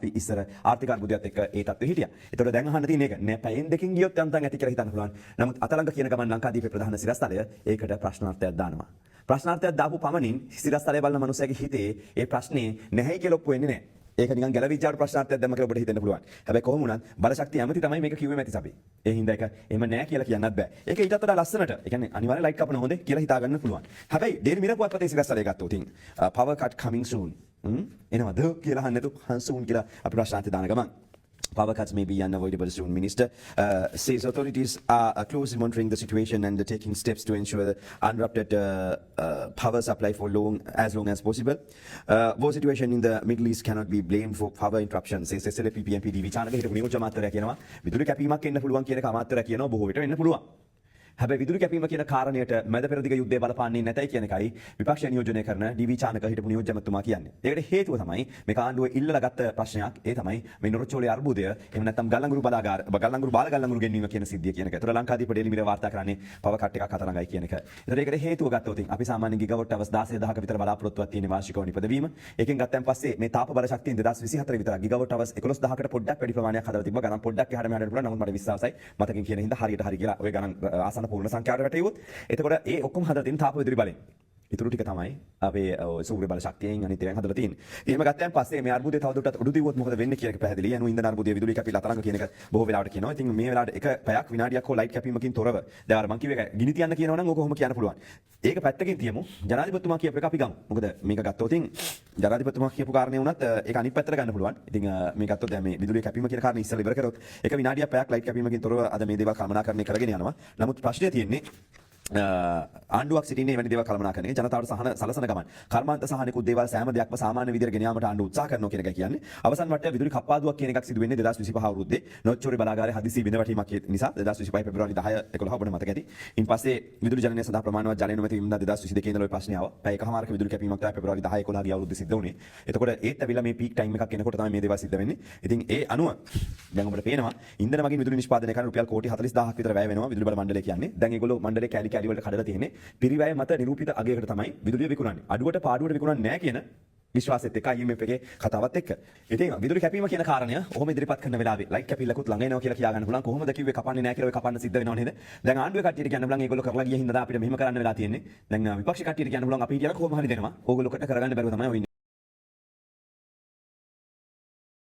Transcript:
අපි ඉස්සර ආර්ථික අර්බුදයත් එක්ක ඒ තත්ත්වෙ හිටියා. ඒතකොට දැන් අහන්න තියෙන එක නෑ, පැයෙන් දෙකකින් ගියොත් යන්තම් ඇති කියලා හිතන්න පුළුවන්. නමුත් අතලඟ කියන ගමන් ලංකාදීපේ ප්‍රධාන සිරස්තලය ඒකට ප්‍රශ්නාර්ථයක් දානවා. ප්‍රශ්නාර්ථයක් දාපු පමණින් සිරස්තලය බලන මනුස්සයාගේ හිතේ ඒ ප්‍රශ්නේ නැහැයි කියලා ඔප්පු වෙන්නේ නෑ. ඒක නිකන් ගැලවිච්චාට ප්‍රශ්නාර්ථයක් දැම්ම කියලා ඔබට හිතෙන්න පුළුවන්. හැබැයි කොහොම වුණත් බලශක්තිය ඇමති තමයි මේක කිව්වේ මැතිස් අපි. ඒ හින්දා ඒක එහෙම නෑ කියලා කියන්නත් බෑ. ඒක ඊටත් වඩා ලස්සනට, ඒ කියන්නේ අනිවාර්යෙන් ලයිට් කපන හොඳේ කියලා හිතා ගන්න පුළුවන්. හැබැයි ඩේලි මිරර් පුවත්පතේ සිරස්තලය ගත්තොත් ඉතින් "Power cut coming soon". එනවද කියලා අහන්න නැතුව "soon" කියලා අපි ප්‍රශ්නාර්ථය දාන ගමන් "Power cuts may be unavoidable soon." Minister says authorities are closely monitoring the situation and taking steps to ensure the uninterrupted power supply for as long as possible. War situation in the Middle East cannot be blamed for power interruption, says SLFP MP D.V. Chanaka. හිටපු නියෝජ්‍ය අමාත්‍යවරයා කියනවා විදුලි කැපීමක් එන්න පුළුවන් කියන එක. අමාත්‍යවරයා කියනවා බොහෝ විට වෙන්න පුළුවන්. හැබැයි විදුලි කැපීම කියන කාරණයට මැද පෙරදිග යුද්ධය බලපාන්නේ නැතයි කියන එකයි විපක්ෂ නියෝජනය කරන ඩී.වී. චානක හිටපු නියෝජ්‍ය ඇමතුමා කියන්නේ. ඒකට හේතුව තමයි මේක ආණ්ඩුව ඉල්ලලා ගත්ත ප්‍රශ්නයක්. ඒ තමයි මේ නොරොච්චෝලේ අර්බුදය, එහෙම නැත්නම් ගල්අඟුරු බලාගාර, ගල්අඟුරු බාල ගල්අඟුරු ගෙන්වීම කියන සිද්ධිය කියන එක. ඒතර ලංකාදීප ඩේලි මිරර් වාර්තා කරන්නේ පවර් කට් එකක් අතලඟයි කියන එක. ඒතර ඒකට හේතුව ගත්තොත් ඉතින් අපි සාමාන්‍ය ගිගාවොට් අවස් 16,000ක විතර බලාපොරොත්තුවක් තියෙන වාර්ෂිකව නිපදවීම. ඒකෙන් ගත්තන් පස්සේ මේ තාප බල ශක්තියෙන් 2024 විතර ගිගාවොට් අවස් 11,000කට පොඩ්ඩක් වැඩි ප්‍රමාණයක් හදලා තිබ්බා. ගණන් පොඩ්ඩක් එහාට මෙහාට පුළුවන්. නමුත් මට විශ්වාසයි මතකින් කියන හින්දා හරියට හරි කියලා ඔය ගණන් ආසන්න පූර්ණ සංඛ්‍යාවට වැටෙව්වොත්. එතකොට ඒ ඔක්කොම හදලා තියෙන තාප විදුලි බලෙන්. ඉතුරු ටික තමයි අපේ ඔය සූර්ය බල ශක්තියෙන් අනිත් ඒවායින් හදලා තියෙන්නේ. ඉතින් එහෙම ගත්තයන් පස්සේ මේ අර්බුදය තවදුරටත් උඩු දිව්වොත් මොකද වෙන්නේ කියන එක පැහැදිලි. අනු ඉන්ධන අර්බුදය විදුලි කැපිලා අතලඟ කියන එක බොහෝ වෙලාවට කියනවා. ඉතින් මේ වෙලාවට එක පැයක් විනාඩියක් හෝ ලයිට් කැපීමකින් තොරව දැන් අර මං කිව්ව එක ගිනි තියන්න කියනවා නම් ඕක කොහොම කියන්න පුළුවන්. ඒක පැත්තකින් තියමු. ජනාධිපතිතුමා කියපු එක අපි ගමු. මොකද මේක ගත්තොත් ඉතින් ජනාධිපතිතුමා කියපු කාරණේ වුණත් ඒක අනිත් පැත්තට ගන්න පුළුවන්. ඉතින් මේ ගත්තොත් දැන් මේ විදුලිය කැපීම කියන කාරණේ ඉස්සෙල්ලා ඉවර කරොත් එක විනාඩියක් පැයක් ලයිට් කැපීමකින් තොරව අද මේ දේවල් කළමනාකරණය කරගෙන යනවා. නමුත් ප්‍රශ්නය තියෙන්නේ ආණ්ඩුවක් සිටින්නේ එවැනි දේවල් කළමනාකරණය ජනතාවට සහන සලසන ගමන් කර්මාන්ත සහනෙකුත් දේවල් සෑම දෙයක්ම සාමාන්‍ය විදිහට ගෙන යාමට ආණ්ඩුව උත්සාහ කරනවා කියන එකයි කියන්නේ. අවසන් වටේ විදුලි කප්පාදුවක් කියන එකක් සිදු වෙන්නේ 2025 අවුරුද්දේ නොච්චෝරි බලාගාරයේ හදිසි බිඳ වැටීමක් නිසා 2025 පෙබරවාරි 10 11 ඔබට මතක ඇති. ඉන් පස්සේ විදුලි ජනනය සඳහා ප්‍රමාණවත් ජලය නොමැති වීම 2022 ඉඳලා ඔය ප්‍රශ්නේ ආවා. පැය එකහමාරක විදුලි කැපීමක් තමයි පෙබරවාරි 10 11 ගිය අවුරුද්දේ සිද්ධ වුණේ. එතකොට ඒත් ඇවිල්ලා මේ පීක් ටයිම් එකක් එනකොට තමයි මේ දේවල් සිද්ධ වෙන්නේ. ඉතින් ඒ අනුව දැන් ඔබට පේනවා ඉන්ධන මගින් විදුලි නිෂ්පාදනය කරන රුපියල් කෝටි 40,000ක් විතර වැය වෙනවා විදුලි බල මණ්ඩලය කියන්නේ. දැන් ඒගොල්ලෝ මණ්ඩලේ කෑලි කෑලි වලට කඩලා තියෙන්නේ. පිරිවැය මත නිරූපිත අගයකට තමයි විදුලිය විකුණන්නේ. අඩුවට පාඩුවට විකුණන්නේ නැහැ කියන විශ්වාසෙත් එක්ක IMF එකේ කතාවත් එක්ක. ඉතින් විදුලි කැපීම කියන කාරණය ඔහොම ඉදිරිපත් කරන වෙලාවේ ලයිට් කැපිල්ලකුත් ළඟ එනවා කියලා කියා ගන්න පුළුවන්. කොහොමද කිව්වේ කපන්නේ නැහැ කියලා? ඔය කපන්න සිද්ධ වෙනව නේද? දැන් ආණ්ඩුවේ කට්ටියට කියන්න පුළුවන් ඒගොල්ලෝ කරලා ගිය හින්දා අපිට මෙහෙම කරන්න වෙලා තියෙන්නේ. දැන් විපක්ෂ කට්ටියට කියන්න පුළුවන් අපි හිටියනම් කොහොම හරි දෙනවා. ඕගොල්ලෝ කට කරගන්න බැරුව තමයි ඔය ඉන්නේ.